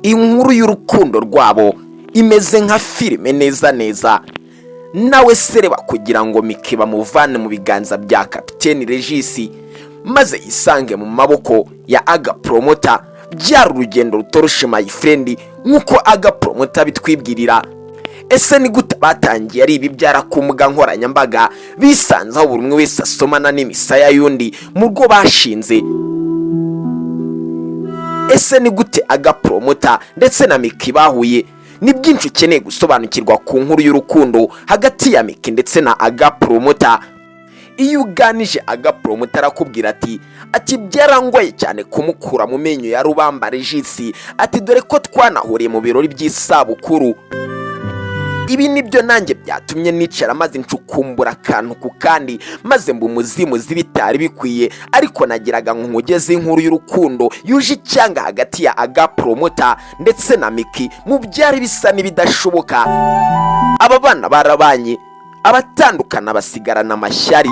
Inkuru y'urukundo rwabo imeze nka filime neza neza. Nawe sereba kugira ngo Miki bamuvane mu biganza bya Kapiteni Regis maze yisange mu maboko ya Aga Promoter, byari urugendo rutoroshe, my friend, nk'uko Aga Promoter bitwibwirira. Ese ni gute batangiye ari ibibyara ku mbuga nkoranyambaga bisanze aho buri umwe wese asomana n'imisaya y'undi mu rwo bashinze? Ese ni gute Aga Promoter ndetse na Miki bahuye? Ni byinshi ukeneye gusobanukirwa ku nkuru y'urukundo hagati ya Miki ndetse na Aga Promoter. Iyo uganije Aga Promoter arakubwira ati "Byarangoye cyane kumukura mu menyo ya Rubamba Regis," ati "dore ko twanahuriye mu birori by'isabukuru." Ibi nibyo nanjye byatumye nicara maze ncukumbura akantu ku kandi, maze mba umuzimuzi bitari bikwiye, ariko nagiraga ngo nkugeze inkuru y'urukundo yuje icyanga hagati ya Aga Promoter ndetse na Miki. Mu byari bisa n'ibidashoboka, aba bana barabanye, abatandukana basigarana amashyari.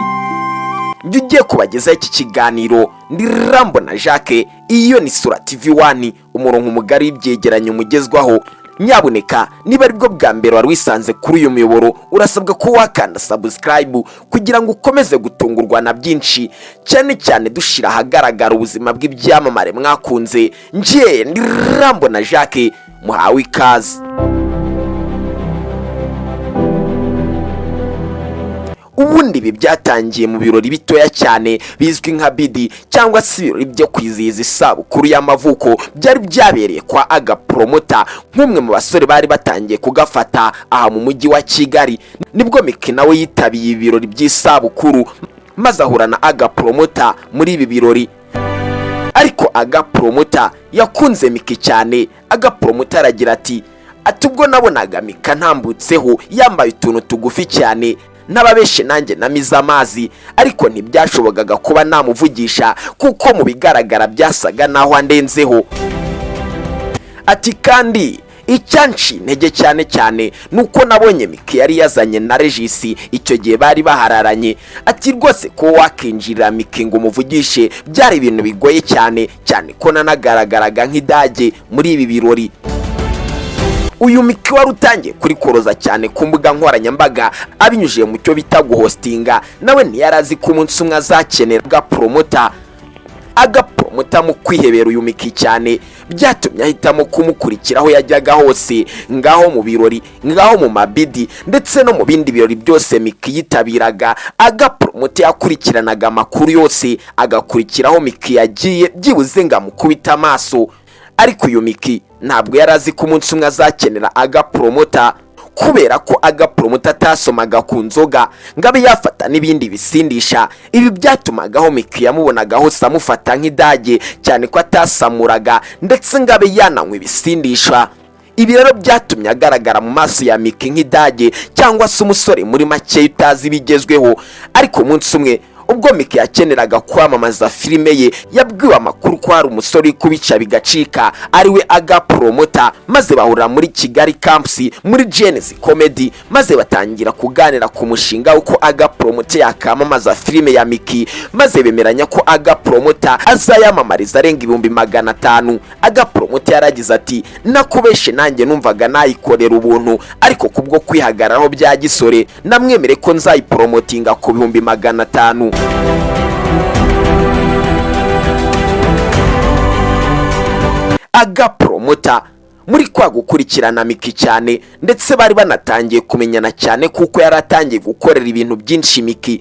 Njye ugiye kubagezaho iki kiganiro ndi Rambo na Jacques, iyo ni Sura TV One, umurongo mugari w'ibyegeranyo mugezwaho. Nyabuneka, niba aribwo bwa mbere wari wisanze kuri uyu muyoboro, urasabwa ko wakanda subscribe kugira ngo ukomeze gutungurwa na byinshi, cyane cyane dushyira ahagaragara ubuzima bw'ibyamamare mwakunze. Njye ndi Rambo na Jacques, muhawe ikaze. Ubundi ibi byatangiye mu birori bitoya cyane bizwi nka bidi cyangwa se ibirori byo kwizihiza isabukuru y'amavuko, byari byabereye kwa Aga Promoter, nk'umwe mu basore bari batangiye kugafata aha mu mujyi wa Kigali. Nibwo Miki nawe yitabiye ibirori by'isabukuru maze ahura na Aga Promoter muri ibi birori. Ariko Aga Promoter yakunze Miki cyane. Aga Promoter aragira ati "Ubwo nabonaga Mika ntambutseho yambaye utuntu tugufi cyane, n'ababeshe nanjye namize amazi, ariko ntibyashobokaga kuba namuvugisha kuko mu bigaragara byasaga naho andenzeho." Ati "Kandi icyanciye intege cyane cyane ni uko nabonye Miki yari yazanye na Regis, icyo gihe bari bahararanye." Ati "Rwose ko wakinjirira Miki ngo umuvugishe byari ibintu bigoye cyane cyane, ko nanagaragaraga nk'idage muri ibi birori." Uyu Miki wari utangiye kurikoroza cyane ku mbuga nkoranyambaga abinyujije mu cyo bita guhostinga, nawe ntiyari azi ko umunsi umwe azakenera Aga Promoter. Aga Promoter mu kwihebera uyu Miki cyane byatumye ahitamo kumukurikira aho yajyaga hose, ngaho mu birori, ngaho mu mabidi ndetse no mu bindi birori byose Miki yitabiraga. Aga Promoter yakurikiranaga amakuru yose, agakurikiraho Miki yagiye byibuze ngo amukubite amaso. Ariko uyu Miki ntabwo yari azi ko umunsi umwe azakenera Aga Promoter, kubera ko Aga Promoter atasomaga ku nzoga ngo abe yafata n'ibindi bisindisha. Ibi byatumaga aho Miki yamubonaga hose amufata nk'idage, cyane ko atasamuraga ndetse ngo abe yananywa ibisindisha. Ibi rero byatumye agaragara mu maso ya Miki nk'idage cyangwa se umusore muri make utazi ibigezweho. Ariko umunsi umwe ubwo Miki yakeneraga kwamamaza filime ye, yabwiwe amakuru ko hari umusore uri kubica bigacika, ariwe Aga Promoter, maze bahurira muri Kigali Campus muri Gen-Z Comedy, maze batangira kuganira ku mushinga w'uko Aga Promoter yakamamaza filime ya Miki, maze bemeranya ko Aga Promoter azayamamariza arenga 500,000. Aga Promoter yaragize ati "Nakubeshe nanjye numvaga nayikorera ubuntu, ariko kubwo kwihagararaho bya gisore namwemere ko nzayiporomotinga ku 500,000." Aga Promoter muri kwa gukurikirana Miki cyane, ndetse bari banatangiye kumenyana cyane kuko yari atangiye gukorera ibintu byinshi Miki,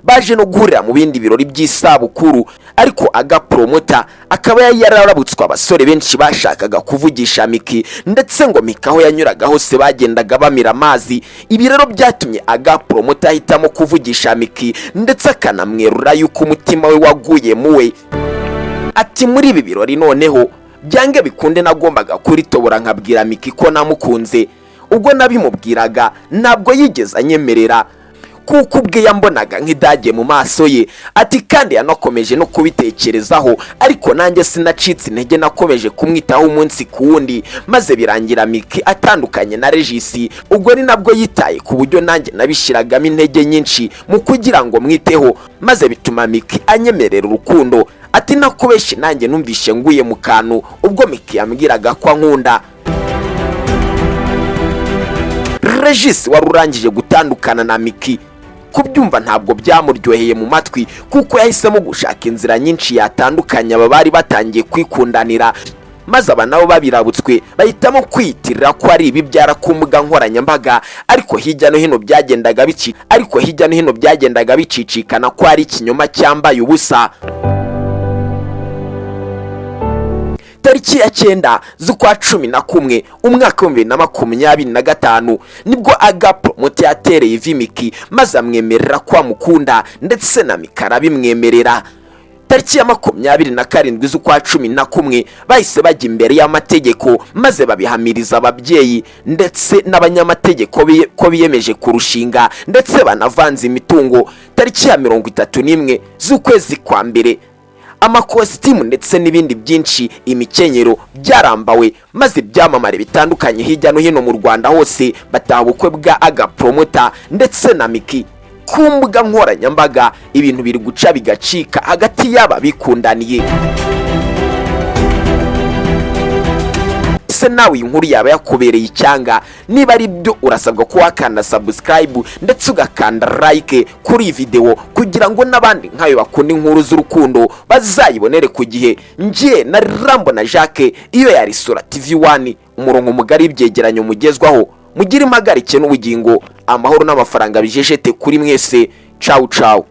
baje no guhurira mu bindi birori by'isabukuru. Ariko Aga Promoter akaba yari yararabutswe abasore benshi bashakaga kuvugisha Miki, ndetse ngo Miki aho yanyuraga hose bagendaga bamira amazi. Ibi rero byatumye Aga Promoter ahitamo kuvugisha Miki, ndetse akanamwerura yuko umutima we waguye muwe. Ati "Muri ibi birori noneho byange bikunde nagombaga kuritobora nkabwira Miki ko namukunze. Ubwo nabimubwiraga ntabwo yigeze anyemerera, kuko ubwe yambonaga nk'idage mu maso ye. Ati kandi yanakomeje no kubitekerezaho, ariko nanjye sinacitse intege, nakomeje kumwitaho umunsi ku wundi, maze birangira Miki atandukanye na Regis. Ubwo ni nabwo yitaye ku buryo nanjye nabishyiragamo intege nyinshi mu kugira ngo mwiteho, maze bituma Miki anyemerera urukundo. Ati nakubeshye, nanjye numvishe nguye mu kantu ubwo Miki yambwiraga ko ankunda. Regis wari urangije gutandukana na Miki, kubyumva ntabwo byamuryoheye mu matwi, kuko yahisemo gushaka inzira nyinshi yatandukanye aba bari batangiye kwikundanira, maze aba nabo babirabutswe bahitamo kwiyitirira ko ari ibibyara ku mbuga nkoranyambaga. Ariko hirya no hino byagendaga bicicikana ko ari ikinyoma cyambaye ubusa. Tariki ya 9 z'ukwa 11 umwaka wa 2025, nibwo Aga Promoter yatereye ivi Miki, maze amwemerera ko amukunda, ndetse na Miki arabimwemerera. Tariki ya 27 z'ukwa 11 bahise bajya imbere y'amategeko, maze babihamiriza ababyeyi ndetse n'abanyamategeko ko biyemeje kurushinga, ndetse banavanze imitungo. Tariki ya 31 z'ukwezi kwa mbere, amakositimu ndetse n'ibindi byinshi, imikenyero byarambawe, maze ibyamamare bitandukanye hirya no hino mu Rwanda hose bataha ubukwe bwa Aga Promoter ndetse na Miki. Ku mbuga nkoranyambaga ibintu biri guca bigacika hagati y'aba bikundaniye. Ese nawe iyi nkuru yaba yakubereye icyanga? Niba ari byo, urasabwa ko wakanda subscribe ndetse ugakanda like kuri iyi video, kugira ngo n'abandi nkayo bakunda inkuru z'urukundo bazayibonere ku gihe. Njye na Rambo na Jacques, iyo yari Sura TV 1, umurongo mugari w'ibyegeranyo mugezwaho. Mugire impagarike n'ubugingo, amahoro n'amafaranga bijejete kuri mwese. Cawu cawu.